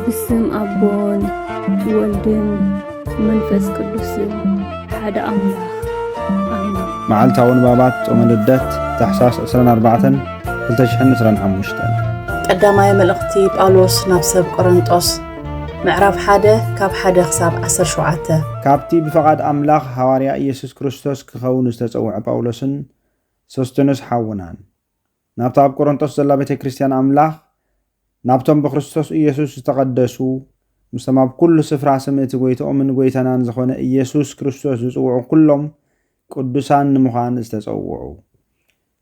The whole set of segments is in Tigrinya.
ብስም ኣቦን ወልድን መንፈስ ቅዱስን ሓደ ኣምላኽ ኣሜን። መዓልታዊ ንባባት ጾመ ልደት ታሕሳስ ዕስራን ኣርባዕተን ክልተ ሽሕን ዕስራን ሓሙሽተን። ቀዳማይ መልእኽቲ ጳውሎስ ናብ ሰብ ቆሮንጦስ፣ ምዕራፍ ሓደ ካብ ሓደ ክሳብ ዓሰርተ ሸውዓተ። ካብቲ ብፍቓድ ኣምላኽ ሃዋርያ ኢየሱስ ክርስቶስ ክኸውን ዝተጸውዐ ጳውሎስን ሶስቴኖስ ሓውናን፣ ናብታ ኣብ ቆሮንጦስ ዘላ ቤተ ክርስቲያን ኣምላኽ፣ ናብቶም ብክርስቶስ ኢየሱስ ዝተቐደሱ፣ ምስቶም ኣብ ኩሉ ስፍራ ስም እቲ ጐይትኦምን ጐይታናን ዝኾነ ኢየሱስ ክርስቶስ ዝጽውዑ ኩሎም ቅዱሳን ንምዃን ዝተጸውዑ።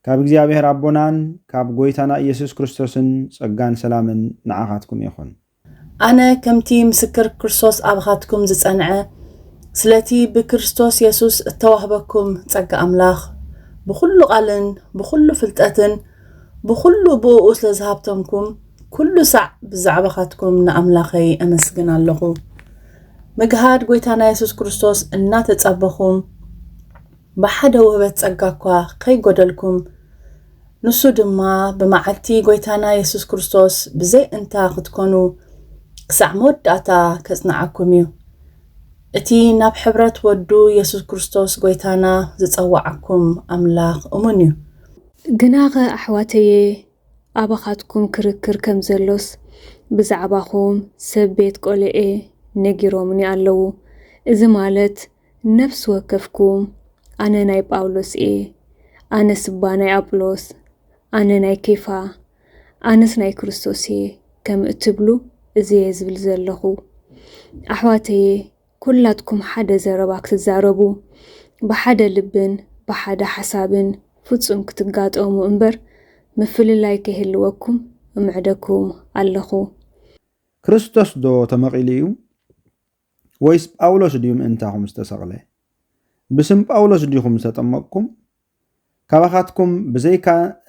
ካብ እግዚኣብሔር ኣቦናን ካብ ጐይታና ኢየሱስ ክርስቶስን ጸጋን ሰላምን ንዓኻትኩም ይኹን። ኣነ ከምቲ ምስክር ክርስቶስ ኣባኻትኩም ዝጸንዐ፣ ስለቲ ብክርስቶስ የሱስ እተዋህበኩም ጸጋ ኣምላኽ፣ ብኹሉ ቓልን ብኹሉ ፍልጠትን ብኹሉ ብእኡ ስለ ዝሃብተምኩም፣ ኩሉ ሳዕ ብዛዕባኻትኩም ንኣምላኸይ ኣመስግን ኣለኹ። ምግሃድ ጐይታና የሱስ ክርስቶስ እናተጸበኹም፣ ብሓደ ውህበት ጸጋ እኳ ከይጎደልኩም፣ ንሱ ድማ ብመዓልቲ ጐይታና የሱስ ክርስቶስ ብዘይ እንታ ክትኮኑ ክሳዕ መወዳእታ ከጽንዓኩም እዩ። እቲ ናብ ሕብረት ወዱ የሱስ ክርስቶስ ጐይታና ዝጸውዓኩም ኣምላኽ እሙን እዩ። ግናኸ ኣሕዋተየ፣ ኣባኻትኩም ክርክር ከም ዘሎስ ብዛዕባኹም ሰብ ቤት ቆልኤ ነጊሮምኒ ኣለዉ። እዚ ማለት ነፍሲ ወከፍኩም፣ ኣነ ናይ ጳውሎስ እየ፣ ኣነስ እባ ናይ ኣጵሎስ፣ ኣነ ናይ ኬፋ፣ ኣነስ ናይ ክርስቶስ እየ ከም እትብሉ እዚ እየ ዝብል ዘለኹ። ኣሕዋተየ፣ ኩላትኩም ሓደ ዘረባ ክትዛረቡ፣ ብሓደ ልብን ብሓደ ሓሳብን ፍጹም ክትጋጠሙ እምበር፣ ምፍልላይ ከይህልወኩም እምዕደኩም ኣለኹ። ክርስቶስ ዶ ተመቒሉ እዩ? ወይስ ጳውሎስ ድዩ ምእንታኹም ዝተሰቕለ? ብስም ጳውሎስ ዲኹም ዝተጠመቕኩም? ካባኻትኩም ብዘይካ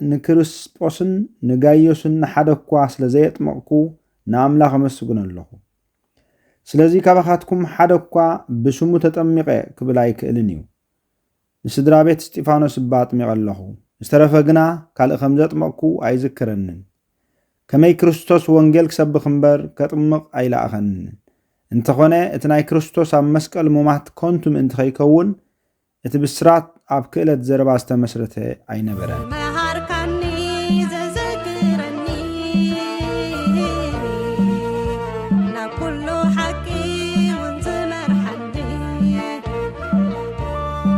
ንክርስጶስን ንጋይዮስን ንሓደ እኳ ስለ ዘየጥመቕኩ ንኣምላኽ ኣመስግኖ ኣለኹ። ስለዚ ካባኻትኩም ሓደ እኳ ብስሙ ተጠሚቐ ክብል ኣይክእልን እዩ። ንስድራ ቤት እስጢፋኖስ እባ ኣጥሚቐ ኣለኹ። ዝተረፈ ግና ካልእ ከም ዘጥመቕኩ ኣይዝክረንን። ከመይ ክርስቶስ ወንጌል ክሰብኽ እምበር ከጥምቕ ኣይለኣኸንን። እንተኾነ እቲ ናይ ክርስቶስ ኣብ መስቀል ሙማት ከንቱ ምእንቲ ኸይከውን እቲ ብስራት ኣብ ክእለት ዘረባ ዝተመስረተ ኣይነበረን። መሃርካኒ ዘዘክረኒ ናብ ኩሉ ሓቂ እውን ዝመርሓኒ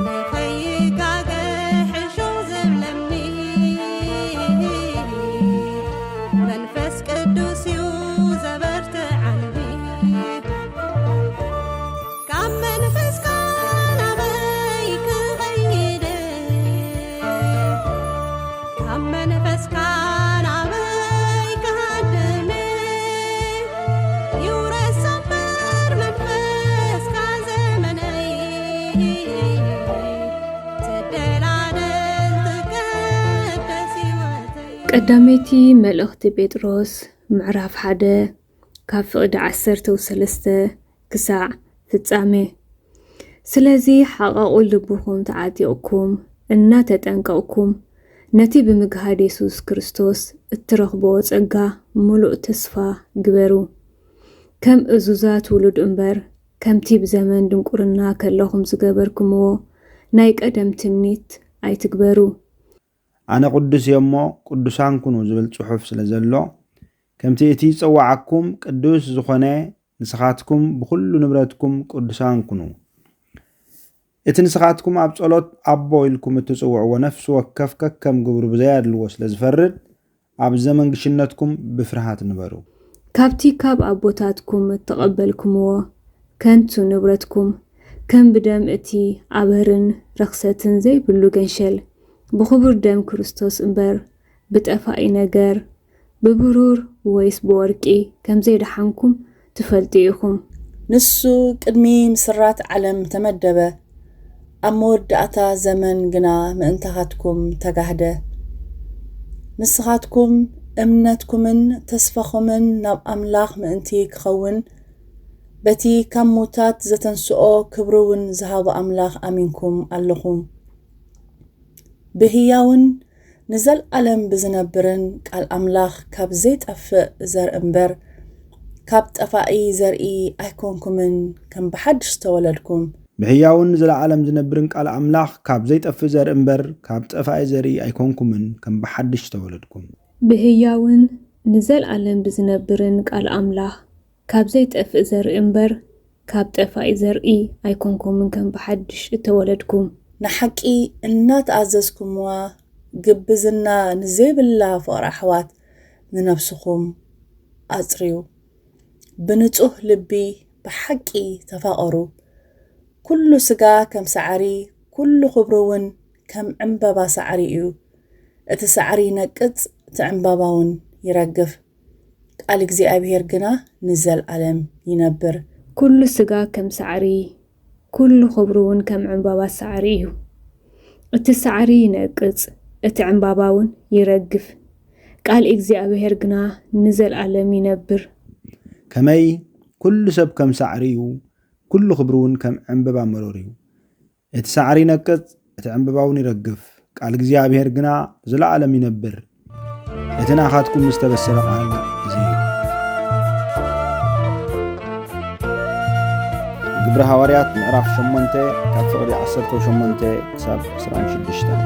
ንኸይጋገ ሕሹ ዝብለኒ መንፈስ ቅዱስ እዩ ዘበርትዓኒ። ካብ መንፈስካ ናበይ ክኸይድ? ካብ መንፈስካ ናበይ ክሃድም? ይውረስ እምበር መንፈስካ ዘመነይ፣ ትደላደል ትቀደስ ህይወተይ። ቀዳመይቲ መልእኽቲ ጴጥሮስ ምዕራፍ ሓደ ካብ ፍቕዲ ዓሰርተ ወሰለስተ ክሳዕ ፍጻሜ። ስለዚ ሓቐቑ ልብኹም ተዓጢቕኩም እናተጠንቀቕኩም ነቲ ብምግሃድ የሱስ ክርስቶስ እትረኽብዎ ጸጋ ምሉእ ተስፋ ግበሩ። ከም እዙዛት ውሉድ እምበር ከምቲ ብዘመን ድንቁርና ከለኹም ዝገበርኩምዎ ናይ ቀደም ትምኒት ኣይትግበሩ። ኣነ ቅዱስ እየ እሞ ቅዱሳን ኩኑ ዝብል ጽሑፍ ስለ ዘሎ፣ ከምቲ እቲ ዝጸዋዓኩም ቅዱስ ዝኾነ ንስኻትኩም ብኹሉ ንብረትኩም ቅዱሳን ኩኑ። እቲ ንስኻትኩም ኣብ ጸሎት ኣቦ ኢልኩም እትጽውዕዎ ነፍሲ ወከፍ ከከም ግብሩ ብዘያድልዎ ስለ ዝፈርድ፣ ኣብ ዘመን ግሽነትኩም ብፍርሃት ንበሩ። ካብቲ ካብ ኣቦታትኩም እተቐበልኩምዎ ከንቱ ንብረትኩም፣ ከም ብደም እቲ ኣበርን ረኽሰትን ዘይብሉ ገንሸል፣ ብኽቡር ደም ክርስቶስ እምበር ብጠፋኢ ነገር፣ ብብሩር ወይስ ብወርቂ ከም ዘይደሓንኩም ትፈልጡ ኢኹም። ንሱ ቅድሚ ምስራት ዓለም ተመደበ፣ ኣብ መወዳእታ ዘመን ግና ምእንታኻትኩም ተጋህደ። ንስኻትኩም እምነትኩምን ተስፋኹምን ናብ ኣምላኽ ምእንቲ ክኸውን፣ በቲ ካብ ሙታት ዘተንስኦ ክብሪ እውን ዝሃቦ ኣምላኽ ኣሚንኩም ኣለኹም። ብህያውን ንዘለኣለም ብዝነብርን ቃል ኣምላኽ ካብ ዘይጠፍእ ዘር እምበር፣ ካብ ጠፋኢ ዘርኢ ኣይኮንኩምን፣ ከም ብሓድሽ ዝተወለድኩም። ብህያውን ንዘለዓለም ዝነብርን ቃል ኣምላኽ፣ ካብ ዘይጠፍእ ዘርኢ እምበር፣ ካብ ጠፋኢ ዘርኢ ኣይኮንኩምን፣ ከም ብሓድሽ ዝተወለድኩም። ብህያውን ንዘለዓለም ብዝነብርን ቃል ኣምላኽ፣ ካብ ዘይጠፍእ ዘርኢ እምበር፣ ካብ ጠፋኢ ዘርኢ ኣይኮንኩምን፣ ከም ብሓድሽ እተወለድኩም። ንሓቂ እናተኣዘዝኩምዋ፣ ግብዝና ንዘይብላ ፍቕሪ ኣሕዋት ንነብስኹም ኣጽርዩ። ብንጹህ ልቢ ብሓቂ ተፋቐሩ። ኩሉ ስጋ ከም ሳዕሪ፣ ኩሉ ክብሪ እውን ከም ዕምበባ ሳዕሪ እዩ። እቲ ሳዕሪ ይነቅጽ፣ እቲ ዕምበባ እውን ይረግፍ። ቃል እግዚኣብሔር ግና ንዘልኣለም ይነብር። ኩሉ ስጋ ከም ሳዕሪ፣ ኩሉ ክብሩ እውን ከም ዕምባባ ሳዕሪ እዩ። እቲ ሳዕሪ ይነቅጽ፣ እቲ ዕምባባ እውን ይረግፍ፣ ቃል እግዚኣብሔር ግና ንዘልኣለም ይነብር። ከመይ ኩሉ ሰብ ከም ሳዕሪ እዩ፣ ኩሉ ክብሩ እውን ከም ዕምባባ መሮር እዩ። እቲ ሳዕሪ ይነቅጽ፣ እቲ ዕምባባ እውን ይረግፍ፣ ቃል እግዚኣብሔር ግና ንዘለኣለም ይነብር። እቲ ናኻትኩም ዝተበሰረ ቃል እዚ እዩ። ግብሪ ሃዋርያት ምዕራፍ ሸሞንተ ካብ ፍቕዲ ዓሰርተ ሸሞንተ ክሳብ ዕስራን ሽዱሽተን።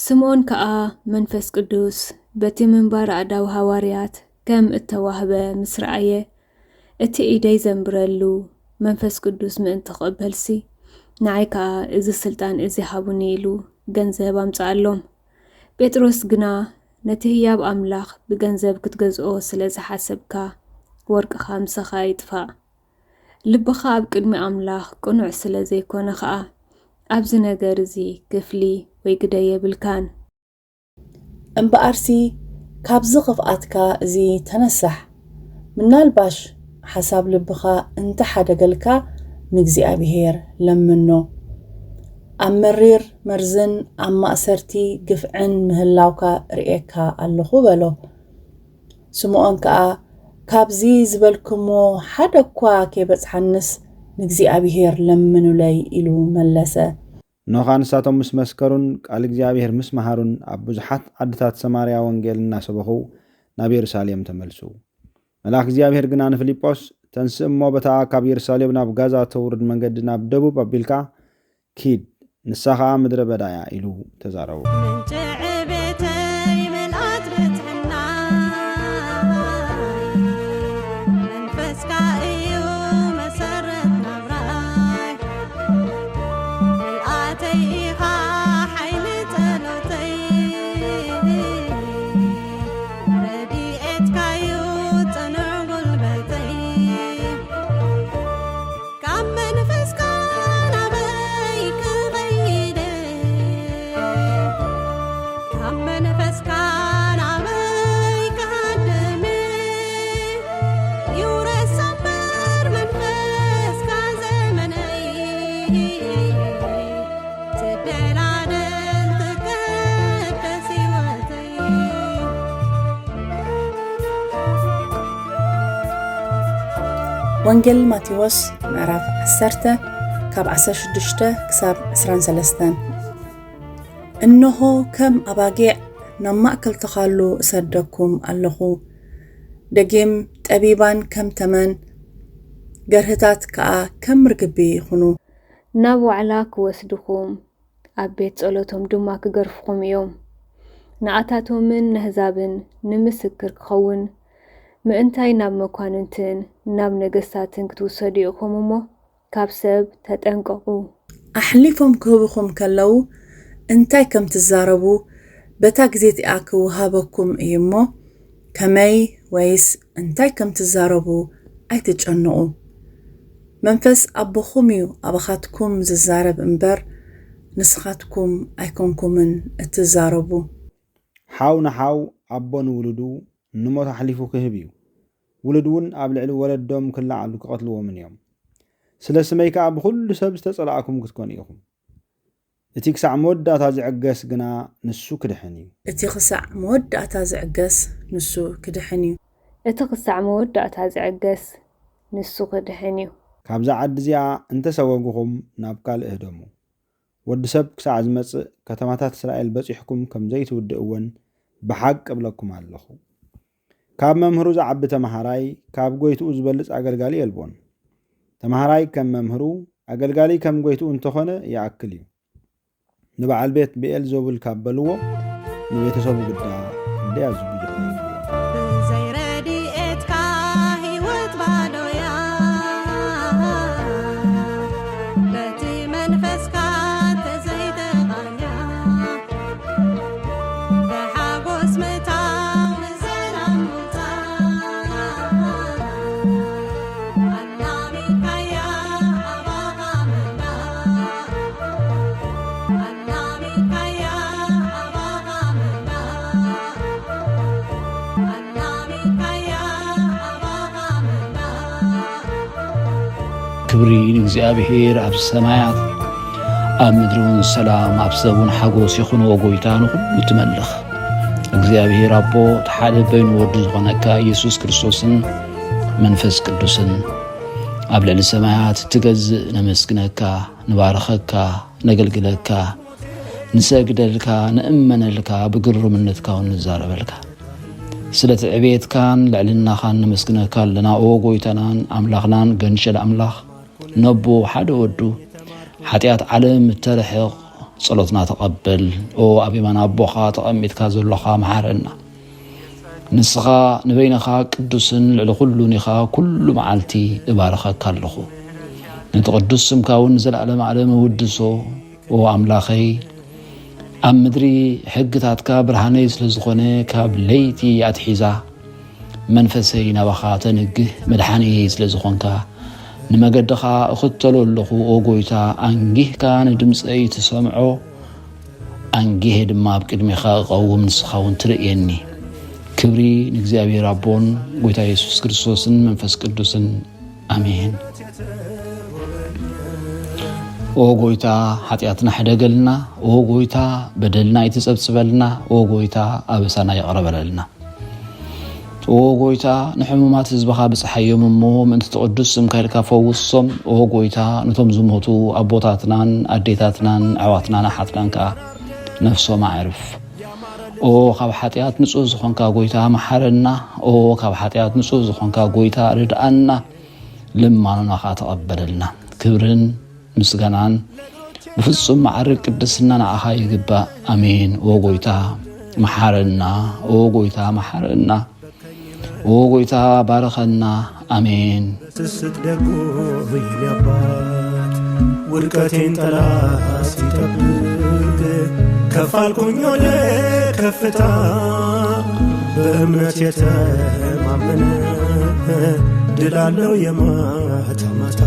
ስምዖን ከኣ መንፈስ ቅዱስ በቲ ምንባር ኣእዳው ሃዋርያት ከም እተዋህበ ምስ ረኣየ፣ እቲ ኢደይ ዘንብረሉ መንፈስ ቅዱስ ምእንቲ ክቕበልሲ፣ ንዓይ ከኣ እዚ ስልጣን እዚ ሃቡኒ ኢሉ ገንዘብ ኣምጽኣሎም። ጴጥሮስ ግና፣ ነቲ ህያብ ኣምላኽ ብገንዘብ ክትገዝኦ ስለ ዝሓሰብካ፣ ወርቅኻ ምሳኻ ይጥፋእ። ልብኻ ኣብ ቅድሚ ኣምላኽ ቅኑዕ ስለ ዘይኮነ ኸኣ፣ ኣብዚ ነገር እዚ ክፍሊ ወይ ግደ የብልካን። እምበኣርሲ፣ ካብዚ ኽፍኣትካ እዚ ተነሳሕ። ምናልባሽ ሓሳብ ልብኻ እንተ ሓደገልካ፣ ንእግዚኣብሄር ለምኖ። ኣብ መሪር መርዝን ኣብ ማእሰርቲ ግፍዕን ምህላውካ ርእየካ ኣለኹ በሎ። ስምዖን ከኣ፣ ካብዚ ዝበልክሞ ሓደ እኳ ከይበጽሓንስ ንእግዚኣብሄር ለምኑለይ ኢሉ መለሰ። ኖኻ ንሳቶም ምስ መስከሩን ቃል እግዚኣብሄር ምስ መሃሩን ኣብ ብዙሓት ዓድታት ሰማርያ ወንጌል እናሰበኹ ናብ የሩሳሌም ተመልሱ። መልኣኽ እግዚኣብሄር ግና ንፊልጶስ፣ ተንስእ እሞ በታ ካብ የሩሳሌም ናብ ጋዛ ተውርድ መንገዲ ናብ ደቡብ ኣቢልካ ኪድ፣ ንሳ ኸኣ ምድረ በዳ እያ ኢሉ ተዛረቦ። ምንጪ ዕቤተይ ምልኣት ብጽሕና፣ መንፈስካ እዩ መሰረት ናብራይ። ምልኣተይ ኢኻ ሓይሊ ጸሎተይ፣ ረድኤትካዩ ጽኑዕ ጉልበተይ። ካብ መንፈስካ ናበይ ክኸይድ? ካብ መንፈስካ ናበይ ክሃድም? ይውረስ እምበር መንፈስካ ዘመነይ፣ ትደላደል ትቀደስ ህይወተይ። ወንጌል ማቴዎስ ምዕራፍ ዓሰርተ ካብ ዓሰርተ ሽዱሽተ ክሳብ ዕስራን ሰለስተን። እንሆ፣ ከም ኣባጊዕ ናብ ማእከል ተኻሉ እሰደኩም ኣለኹ። ደጊም ጠቢባን ከም ተመን፣ ገርህታት ከኣ ከም ርግቢ ይኹኑ። ናብ ዋዕላ ክወስድኹም፣ ኣብ ቤት ጸሎቶም ድማ ክገርፍኹም እዮም። ንኣታቶምን ነህዛብን ንምስክር ክኸውን፣ ምእንታይ ናብ መኳንንትን ናብ ነገስታትን ክትውሰዱ ኢኹም እሞ፣ ካብ ሰብ ተጠንቀቑ። ኣሕሊፎም ክህብኹም ከለዉ፣ እንታይ ከም ትዛረቡ፣ በታ ግዜ እቲኣ ክወሃበኩም እዩ እሞ፣ ከመይ ወይስ እንታይ ከም ትዛረቡ ኣይትጨንቑ። መንፈስ ኣቦኹም እዩ ኣባኻትኩም ዝዛረብ እምበር፣ ንስኻትኩም ኣይኮንኩምን እትዛረቡ። ሓው ንሓው፣ ኣቦ ንውሉዱ፣ ንሞት ኣሕሊፉ ክህብ እዩ። ውሉድ እውን ኣብ ልዕሊ ወለዶም ክለዓሉ ክቐትልዎምን እዮም። ስለ ስመይ ከኣ ብኹሉ ሰብ ዝተጸላእኩም ክትኮኑ ኢኹም። እቲ ክሳዕ መወዳእታ ዝዕገስ ግና ንሱ ክድሕን እዩ። እቲ ክሳዕ መወዳእታ ዝዕገስ ንሱ ክድሕን እዩ። እቲ ክሳዕ መወዳእታ ዝዕገስ ንሱ ክድሕን እዩ። ካብዛ ዓዲ እዚኣ እንተሰጎግኹም ናብ ካልእ ህደሙ። ወዲ ሰብ ክሳዕ ዝመጽእ ከተማታት እስራኤል በጺሕኩም ከም ዘይትውድእወን ብሓቂ እብለኩም ኣለኹ። ካብ መምህሩ ዝዓቢ ተመሃራይ፣ ካብ ጎይትኡ ዝበልጽ ኣገልጋሊ የልቦን። ተመሃራይ ከም መምህሩ፣ ኣገልጋሊ ከም ጎይትኡ እንተኾነ ይኣክል እዩ። ንበዓል ቤት ብኤልዞቡል ካብ በልዎ፣ ንቤተሰቡ ግዳ ክንደይ ኣዝዩ ብዙሕ እዩ። ብዘይ ረድኤትካ ህይወት ባዶያ፣ በቲ መንፈስካ ተዘይተቓንያ፣ ብሓጎስ ምእታው ንዘላም ምውጻእ። ክብሪ ንእግዚኣብሔር ኣብ ሰማያት፣ ኣብ ምድሪ እውን ሰላም፣ ኣብ ሰብ እውን ሓጎስ ይኹን። ኦ ጎይታ፣ ንኹሉ ትመልኽ እግዚኣብሔር ኣቦ፣ እቲ ሓደ በይኑ ወዱ ዝኾነካ ኢየሱስ ክርስቶስን መንፈስ ቅዱስን፣ ኣብ ልዕሊ ሰማያት እትገዝእ፣ ነመስግነካ፣ ንባርኸካ፣ ነገልግለካ፣ ንሰግደልካ፣ ንእመነልካ፣ ብግሩምነትካ እውን ንዛረበልካ። ስለ ትዕቤትካን ልዕልናኻን ነመስግነካ ኣለና። ኦ ጎይታናን ኣምላኽናን፣ ገንሸል ኣምላኽ፣ ነቦ ሓደ ወዱ፣ ሓጢኣት ዓለም እተርሕቕ፣ ጸሎትና ተቐበል። ኦ ኣብ የማን ኣቦኻ ተቐሚጥካ ዘሎኻ፣ መሓረና። ንስኻ ንበይንኻ ቅዱስን ልዕሊ ኩሉን ኢኻ። ኩሉ መዓልቲ እባርኸካ ኣለኹ። ነቲ ቅዱስ ስምካ እውን ንዘለኣለም ዓለም እውድሶ። ኦ ኣምላኸይ፣ ኣብ ምድሪ ሕግታትካ ብርሃነይ ስለ ዝኾነ፣ ካብ ለይቲ ኣትሒዛ መንፈሰይ ናባኻ ተንግህ። መድሓኒየይ ስለ ዝኾንካ፣ ንመገድኻ እኽተሎ ኣለኹ። ኦ ጎይታ፣ ኣንጊህካ ንድምፀይ ትሰምዖ፣ ኣንጊሄ ድማ ኣብ ቅድሜኻ እቐውም፣ ንስኻ እውን ትርእየኒ። ክብሪ ንእግዚኣብሔር ኣቦን ጎይታ የሱስ ክርስቶስን መንፈስ ቅዱስን፣ ኣሜን። ኦ ጎይታ፣ ሓጢኣትና ሕደገልና። ኦ ጎይታ፣ በደልና ኣይትጸብጽበልና። ኦ ጎይታ፣ ኣበሳና ይቕረ በለልና። ኦ ጎይታ፣ ንሕሙማት ህዝብኻ ብጽሓዮም እሞ፣ ምእንቲ እቲ ቅዱስ ስምካ ኢልካ ፈውሶም። ኦ ጎይታ፣ ነቶም ዝሞቱ ኣቦታትናን ኣዴታትናን ኣሕዋትናን ኣሓትናን ከኣ ነፍሶም ኣዕርፍ። ኦ ካብ ሓጢኣት ንጹህ ዝኾንካ ጎይታ፣ መሓረና። ኦ ካብ ሓጢኣት ንጹህ ዝኾንካ ጎይታ፣ ርድኣና። ልማኖና ኸዓ ተቐበለልና። ክብርን ምስጋናን ብፍጹም መዓርግ ቅድስና ንዓኻ ይግባእ። ኣሜን። ኦ ጎይታ መሓረና፣ ኦ ጎይታ መሓረና፣ ኦ ጎይታ ባርኸና። ኣሜን። ስስት ደጉ የኔ አባት፣ ውድቀቴን ጠላት ሲጠብቅ፣ ከፍ አልኩኝ ወደ ከፍታ፣ በእምነት የተማመነ፣ ድል አለው የማታ ማታ።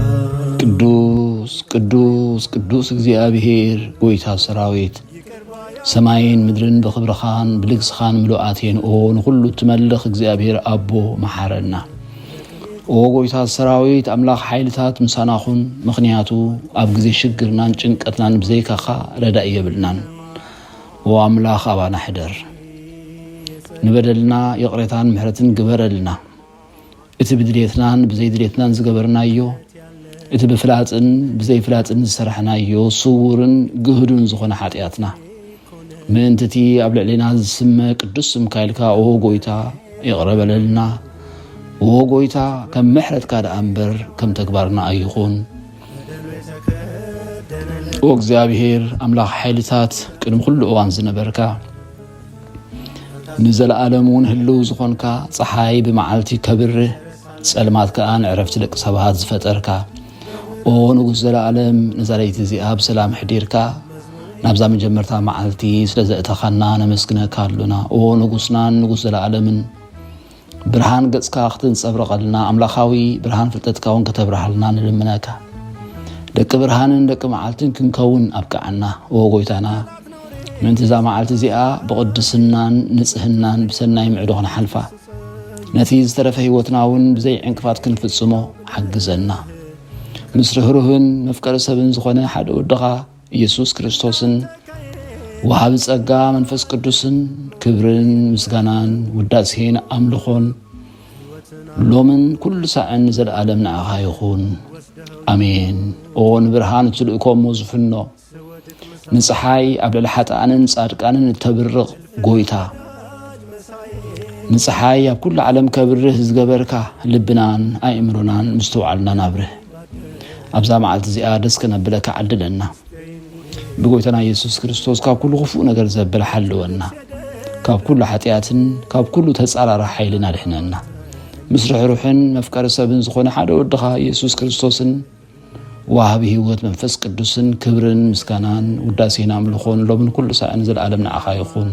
ቅዱስ ቅዱስ ቅዱስ እግዚኣብሔር ጎይታ ሰራዊት፣ ሰማይን ምድርን ብኽብርኻን ብልግስኻን ምሉኣት እየን። ኦ ንኹሉ እትመልኽ እግዚኣብሔር ኣቦ፣ መሓረና። ኦ ጎይታ ሰራዊት፣ ኣምላኽ ሓይልታት፣ ምሳና ኹን። ምኽንያቱ ኣብ ግዜ ሽግርናን ጭንቀትናን ብዘይካኻ ረዳኢ የብልናን። ኦ ኣምላኽ፣ ኣባና ሕደር። ንበደልና ይቕሬታን ምሕረትን ግበረልና። እቲ ብድሌትናን ብዘይድሌትናን ዝገበርናዮ፣ እቲ ብፍላጥን ብዘይፍላጥን ዝሰራሕናዮ ስዉርን ግህዱን ዝኾነ ሓጢኣትና፣ ምእንቲ እቲ ኣብ ልዕሌና ዝስመ ቅዱስ ስምካ ኢልካ፣ ኦ ጎይታ፣ ይቕረ በለልና። ኦ ጎይታ፣ ከም ምሕረትካ ደኣ እምበር ከም ተግባርና ኣይኹን። ኦ እግዚኣብሔር፣ ኣምላኽ ሓይልታት፣ ቅድሚ ኩሉ እዋን ዝነበርካ፣ ንዘለኣለም እውን ህልው ዝኾንካ፣ ጸሓይ ብመዓልቲ ከብርህ፣ ጸልማት ከኣ ንዕረፍቲ ደቂ ሰባት ዝፈጠርካ፣ ኦ ንጉስ ዘለኣለም፣ ነዛ ለይቲ እዚኣ ብሰላም ኣሕዲርካ፣ ናብዛ መጀመርታ መዓልቲ ስለ ዘእተኻና ነመስግነካ ኣሎና። ኦ ንጉስናን ንጉስ ዘለኣለምን፣ ብርሃን ገጽካ ክትንጸብረቐልና፣ ኣምላኻዊ ብርሃን ፍልጠትካ እውን ከተብርሃልና ንልምነካ። ደቂ ብርሃንን ደቂ መዓልትን ክንከውን ኣብቅዓና። ኦ ጎይታና፣ ምእንቲ እዛ መዓልቲ እዚኣ ብቕድስናን ንጽህናን ብሰናይ ምዕዶ ክንሓልፋ፣ ነቲ ዝተረፈ ህይወትና እውን ብዘይ ዕንቅፋት ክንፍጽሞ ሓግዘና። ምስ ርህሩህን መፍቀሪ ሰብን ዝኾነ ሓደ ወድኻ ኢየሱስ ክርስቶስን፣ ወሃቢ ጸጋ መንፈስ ቅዱስን፣ ክብርን ምስጋናን ውዳሴን ኣምልኾን ሎምን ኩሉ ሳዕን ንዘለኣለም ንዓኻ ይኹን። ኣሜን። ኦ ንብርሃን እትልእኮ እሞ ዝፍኖ፣ ንጸሓይ ኣብ ልዕሊ ሓጥኣንን ጻድቃንን እተብርቕ ጎይታ፣ ንፀሓይ ኣብ ኩሉ ዓለም ከብርህ ዝገበርካ፣ ልብናን ኣእምሮናን ምስትውዓልናን ኣብርህ። ኣብዛ መዓልቲ እዚኣ ደስ ከነብለካ ዓድለና። ብጎይታና ኢየሱስ ክርስቶስ ካብ ኩሉ ክፉእ ነገር ዘብል ሓልወና። ካብ ኩሉ ሓጢኣትን ካብ ኩሉ ተጻራሪ ሓይልን ኣድሕነና። ምስ ርሕሩሕን መፍቀሪ ሰብን ዝኾነ ሓደ ወድኻ ኢየሱስ ክርስቶስን፣ ዋሃቢ ህይወት መንፈስ ቅዱስን፣ ክብርን ምስጋናን ውዳሴን ኣምልኾን ሎምን ኩሉ ሳዕን ዘለዓለም ንዓኻ ይኹን።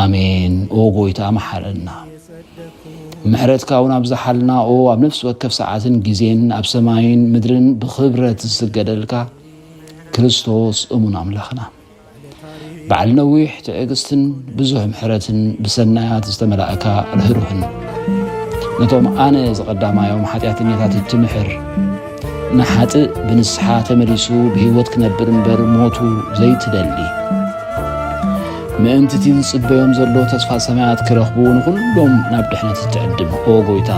ኣሜን። ኦ ጎይታ፣ መሓረና። ምሕረትካ እውን ኣብዝሓልና። ኦ ኣብ ነፍሲ ወከፍ ሰዓትን ግዜን ኣብ ሰማይን ምድርን ብኽብረት ዝስገደልካ ክርስቶስ እሙን ኣምላኽና፣ በዓል ነዊሕ ትዕግስትን ብዙሕ ምሕረትን ብሰናያት ዝተመላእካ ርህሩህን፣ ነቶም ኣነ ዝቐዳማዮም ሓጢኣተኛታት እትምሕር፣ ንሓጥእ ብንስሓ ተመሊሱ ብህይወት ክነብር እምበር ሞቱ ዘይትደሊ፣ ምእንቲ እቲ ዝጽበዮም ዘሎ ተስፋ ሰማያት ክረኽቡ ንኹሎም ናብ ድሕነት እትዕድም፣ ኦ ጎይታ፣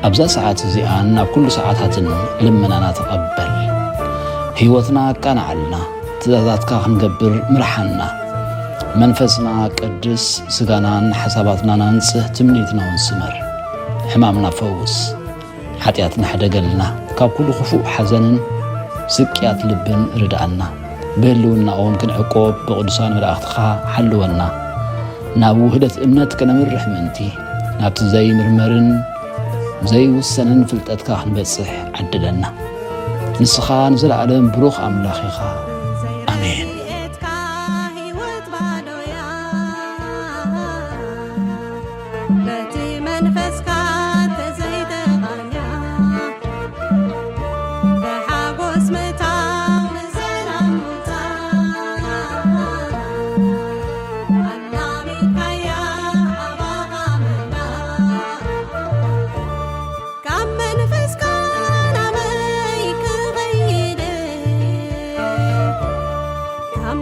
ኣብዛ ሰዓት እዚኣን ኣብ ኩሉ ሰዓታትን ልመናና ተቐበል። ህይወትና ኣቃንዓልና፣ ትእዛዛትካ ክንገብር ምርሓና። መንፈስና ቀድስ፣ ስጋናን ሓሳባትናን ኣንጽህ፣ ትምኒትና እውን ስመር። ሕማምና ፈውስ። ሓጢኣትና ሕደገልና፣ ካብ ኩሉ ክፉእ ሓዘንን ስቅያት ልብን ርድኣና። ብህልውናኦም ክንዕቆብ ብቅዱሳን መላእኽትኻ ሓልወና። ናብ ውህደት እምነት ከነምርሕ ምእንቲ፣ ናብቲ ዘይምርመርን ዘይውሰንን ፍልጠትካ ክንበጽሕ ዓድለና። ንስኻ ንዘለኣለም ብሩኽ ኣምላኽ ኢኻ። ኣሜን። በቲ መንፈስካ ተዘይተቓንያ፣ ብሓጎስ ምእታው ንሰላም ምውጻእ፣ ኣላሚድካያ ኣባኻ ምምላእ። ካብ መንፈስካ ናበይ ክኸይድ? ካብ